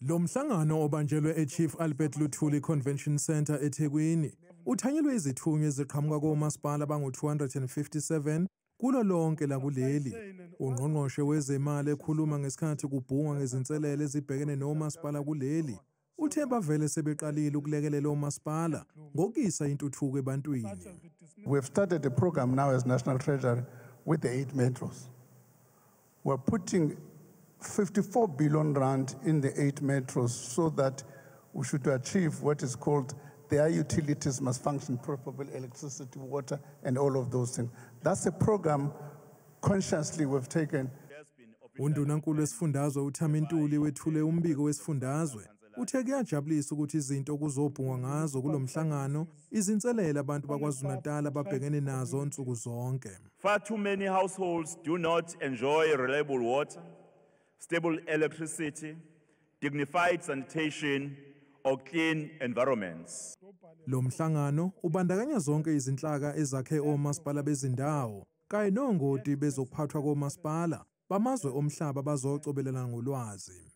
Lo mhlangano obanjelwe eChief Albert Luthuli Convention Centre eThekwini uthanyelwe izithunywa eziqhamuka komasipala abangu-257 kulo lonke lakuleli. Ungqongqoshe wezemali ekhuluma ngesikhathi kubhungwa ngezinselele ezibhekene nomasipala kuleli, uthe bavele sebeqalile ukulekelela omasipala ngokuyisa intuthuko ebantwini. We've started a program now as National Treasury with the eight metros. We're putting 54 billion rand in the eight metros so that we should achieve what is called their utilities must function properly, electricity, water, and all of those things. That's a program consciously we've taken. Undunankulu wesifundazwe uThami Ntuli wethule umbiko wesifundazwe. Uthe kuyajabulisa ukuthi izinto kuzobhungwa ngazo kulomhlangano izinselele abantu baKwaZulu-Natal ababhekene nazo nsuku zonke. Far too many households do not enjoy reliable water, stable electricity, dignified sanitation, or clean environments. Lo mhlangano ubandakanya zonke izinhlaka ezakhe omasipala bezindawo kanye nongoti bezokuphathwa komasipala bamazwe omhlaba bazocobelelana ngolwazi.